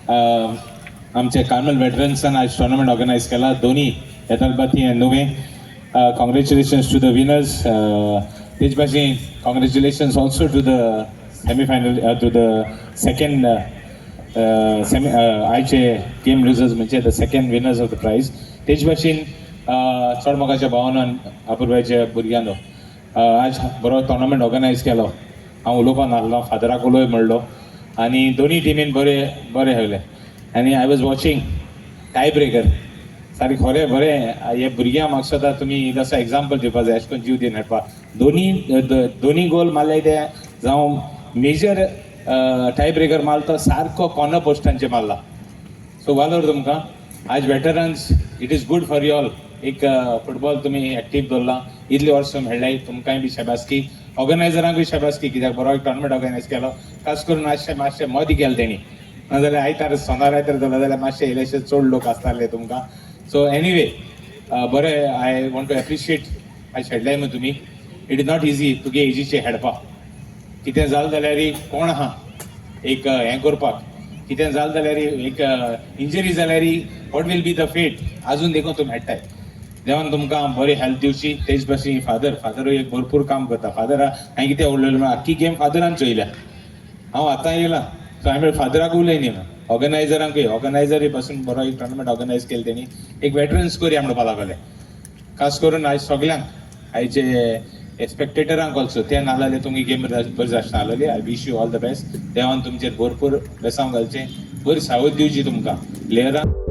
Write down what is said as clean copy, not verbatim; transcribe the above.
आमचे कार्मल वेटरन्सान आज tournament organise केला, दोन्ही बेतालबाती आनी नुवें. Congratulations to the winners. तेच भाशेन congratulations also to the semifinal, to the second semi, आयचे गेम लुजर्स, म्हणजे the second winners of the prize. तेच भाशेन चड मोगाच्या भावान, अपुरबायच्या भुरग्यांनो, आज बरो टोर्नामेंट ऑर्गनायज केलो. हांव उलोवपाक नासलो, फादराक उलोय म्हणलो आनी दोनी टिमीन बरे बरे खेळले आनी I was watching tie breaker. सारकें खरें बरें. हे भुरग्यांक म्हाका दिसता तुमी जसो एग्जाम्पल दिवपा जाय, अशें करून जीव दिवन खेळपा. दोनी दोनी गोल मारले ते, जावं मेजर टाय ब्रेकर मारलो तो सारको कॉर्नर पोस्टांचेर मारला. सो वालोर तुमकां आज veterans. It is good for you all. एक फुटबॉल तुमी एक्टीव दवरला, इतली वर्सां खेळ्ळाय, तुमकांय बी शाबासकी, ऑर्गनायझरांकूय शाबासकी, कित्याक बरो एक टोर्नामेंट ऑर्गनायज केलो. खास करून मातशें मातशें मदीं केलें तेणी, नाजाल्यार आयतार, सोनार आयतार जालो जाल्यार मातशें इल्लेशे चड लोक आसताले तुमकां. सो एनिवे, बरें, I want to appreciate. आयज खेळ्ळाय न्हू तुमी, it is not easy तुगे एजीचे खेळपाक. कितें जालें जाल्यार कोण आहा एक हें करपाक? कितें जालें जाल्यार, एक इंजरी जाल्यार, what will be the fate? अजून देखून तुमी खेळटाय. देवान तुमकां बरी हेल्थ दिवची. तेच भाशेन फादर, फादरूय एक भरपूर काम करता. फादर, हांवें कितें उलयलें म्हळ्यार आख्खी गेम फादरान चोयल्या. हांव आतां येयलां, सो हांवें फादराक उलय न्ही, ऑर्गनायझरांकूय, ऑर्गनायझरूय पासून बरो एक टोर्नामेंट ऑर्गनायज केले तेणी. एक वेटरन्स करया म्हणपाक लागले. खास करून आयज सगल्यांक, आयचे स्पेक्टेटरांक ऑल्सो, ते ना जाल्यार तुमची गेम बरी आसना आसलेली. I wish you all the best. देवान तुमचेर भरपूर बेसांव घालचें, बरी सावध दिवची तुमकां प्लेयरांक.